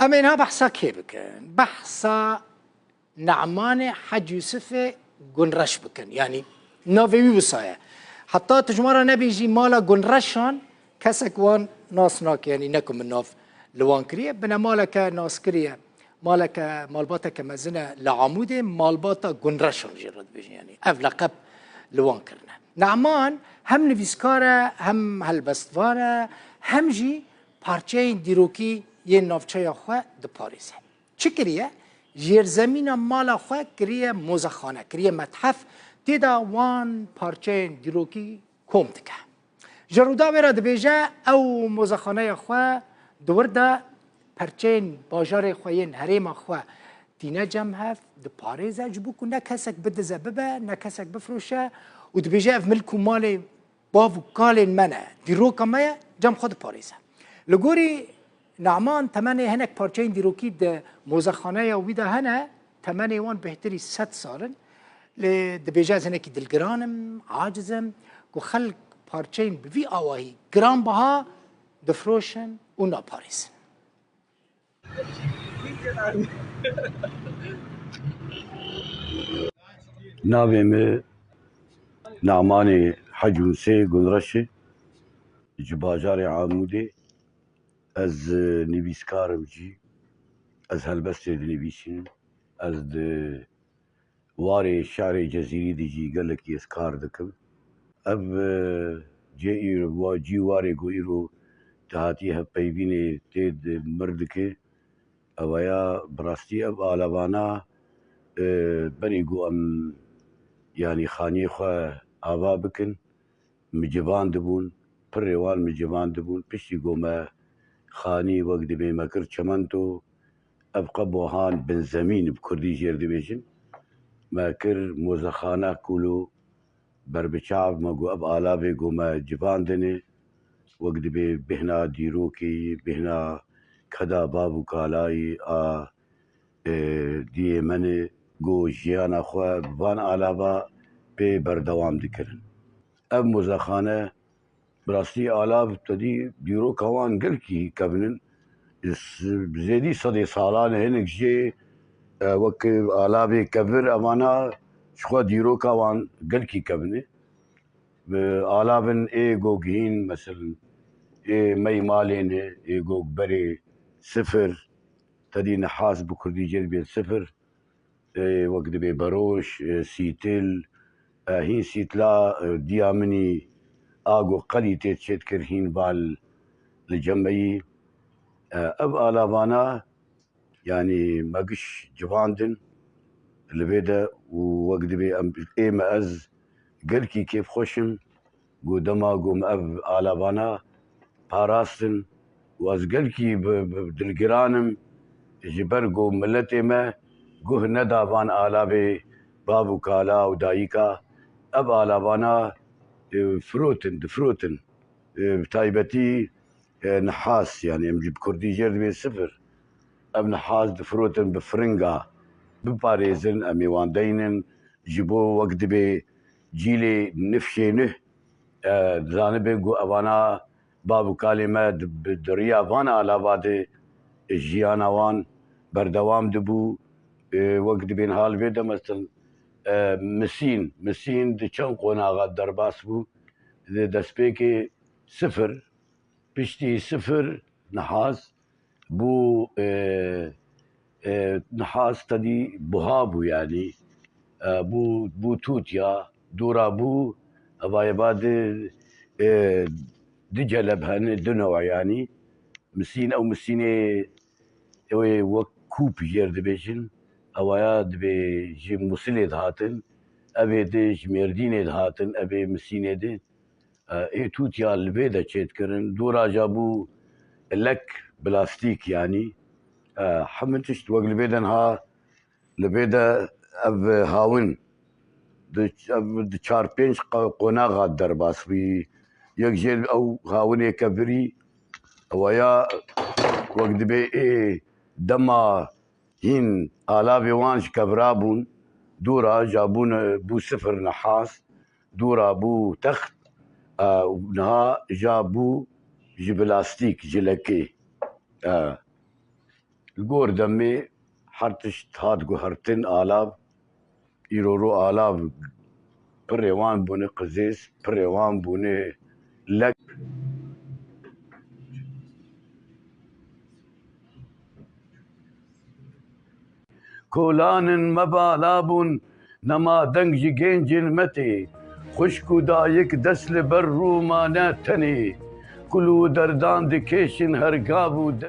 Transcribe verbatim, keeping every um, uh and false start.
Em ê niha behsa kê bikin? Behsa Ne'manê Hec Yûsifê Gunreş bikin. Yanî navê wî wisa ye. Heta tu ji me re nebêjî mala Gunreşan, kesek wan nas nake, yanî ne ku min nav li wan kiriye. Binemaleke nas kiriye. Maleke, malbateke mezin e li Amûdê, malbata Gunreşan jê re dibêjin. Yanî ev leqeb li wan kirine. Ne'man hem nivîskar e, hem helbestvar e, hem jî parçeyên dîrokî yên navçeya xwe diparêze. Çi kiriye? Jêrzemîna mala xwe kiriye mozexane, kiriye methef, tê de wan parçeyên dîrokî kom dike. Ji Rûdawê re dibêje, ew mozexaneya xwe di wir de perçeyên bajarê xwe yên herêma xwe tîne cem hev, diparêze, ji bo ku ne kesek bidize bibe, ne kesek bifroşe û dibêje, ev milk û malê bav û kalên me ne, dîroka me ye, cem xwe diparêze. Li gorî Ne'man temenê hinek parçeyên dîrokî di mozexaneya wî de hene, temenê wan bêhtirî sed sal in. Lê dibêje, ez hinekî dilgiran im, aciz im, ku xelk parçeyên bi vî awahî giranbiha difroşin û naparêzin. Navê min Ne'manê Hec Yûnsê Gunreş e, ji bajarê Amûdê. Ez, e, nivîskar im jî. Ez helbestê dinivîsînim. Ez di warê şerê Cezîrî de jî gelekî ez kar dikim. Ev, e, cê îro, wa-, cî warê ku îro te hatî hevpeyvînê tê di mir dike. Ev ya bi rastî ev alavana, e, berî ku em, yanî xaniyê xwe ava bikin, mi civan dibûn, pirê wan mi civan dibûn. Piştî ku me xanî wek dibê me kir çimento, ev qebo han binzemîn bi kurdî jêr dibêjin. Me kir mozexana kûlo, berbiçav me got, ev alavê ku me civandine, wek dibê bêhna dîrokê, bêhna keda bav û kalayî a, e, diyê me ne, ku jiyana xwe bi van alava pê berdewam dikirin. Ev mozexane, bi rastî alav te dî dîroka wan gelkî kevin in. S-, zêdî sedê salan e, hinek jê, e, wek alavê kevir, evana ji xwe dîroka wan gelkî kevin e. Bi alavin ê gogihîn, meselin, ê mey malê ne, ê gog berê sifir, te dî nihas bi kurdî jê dibê sifir. E, wek dibê beroş, e, sîtil, e, hîn sîtla, e, diya minî a ku qelî tê çêtkir hîn val li cem me yî. E, ev alavana, yanî me giş civandin li vê de û wek dibê em ê me ez gelkî kêfxweş im. Ku dema ku em ev alavana parastin û ez gelkî bi, bi dilgiran im, ji ber ku miletê me guh neda van alavê bav û kala û dayika, ev alavana, e, firotin, difirotin. E, bi taybetî, e, nihas, yanî em jî bi kurdî jê re dibê sifir. Ev nihas difirotin bi firinga biparêzin, em ê wan deynin, ji bo wek dibê cîlê nifşê nuh, e, zanibin ku evana bav û kalê me di, bi, di riya van alava de jiyana wan berdewam dibû. E, wek dibên hal vê de, meselin, e, misîn, misîn di çend qonaxa derbas bû, di destpêkê sifir, piştî sifir nihas, bû, e, e, nihas tedî buha bû, yanî, e, bû, bû tûtiya, dûra bû, eva eva di, e, di celeb hene, di newe, yanî, misîn, ew misînê, ew ê wek kûp jêr dibêjin, ewaya dibê ji Musilê dihatin, evê di ji Mêrdînê dihatin, evê misînê di, e, ê tûtiya li vê de çêdikirin. Dûra ja bû lek, plastîk, yanî. E, hemî tişt wek li vê de niha, li vê de ev hawin di, ev di çar pênc qa-, qonaxa derbas bûyî. Yek jê ew hawinê kevirî, ew ya wek dibê ê dema hîn alavê wan ji kevira bûn, dûra ja bûn, bû sifir nihas, dûra bû text, e, û niha ja bû ji plastîk, ji lekê. E, Li gor demê her tişt hat guhertin alav, îro ro alav pirê wan bûne qizêz, pirê wan bûne lek. Kolanên me bala bûn, nema deng ji gencên me tê. Xwişk û dayik dest li ber rû mane tenê. Kul û derdan dikêşin her gav û de-